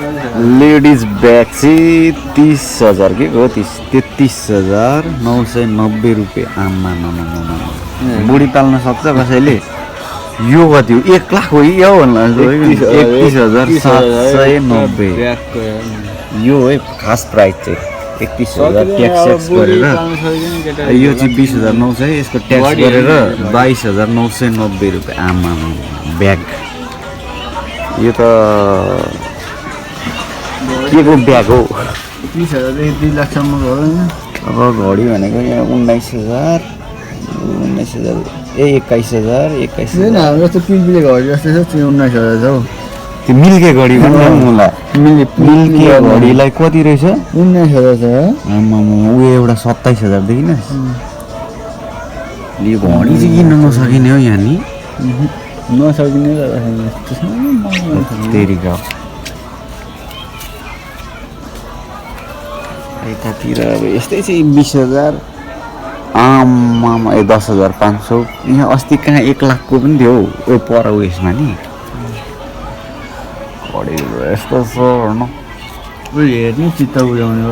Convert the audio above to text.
ladies bag चाहिँ 30,000 के हो 33,990 रुपियाँ आमा बुढी पाल्न सक्छ कसैले यो कति हो 1 लाख हो यो भन्नु 31,790 यो है खास प्राइस चाहिँ 31,000 ट्याक्स गरेर यो चाहिँ 20,900 यसको ट्याक्स गरेर 22,990 रुपियाँ आमा ब्याग यो त के को ब्याग हो 30,000 2 लाखसम्म हो हैन अब घडी भनेको यहाँ 19,000 21,000 हैन हाम्रो जस्तो पिलपिले घडी जस्तो छ 19,000 छ हौ त्यो मिल्के घडी भन्नु मलाई मिल्के घडीलाई कति रहेछ 19,000 छ आमा उ एउटा 27,000 देखिन यो घडी चाहिँ किन्न नसकिने हो यहाँ नि नसकिने तेरिका यतातिर अब यस्तै चाहिँ 20,000 आमामा 10,500 यहाँ अस्ति कहाँ 1 लाखको पनि थियो हौ पर उयसमा नि घडी यस्तो छ हेर्नु हेर्नु चित्त बुझाउने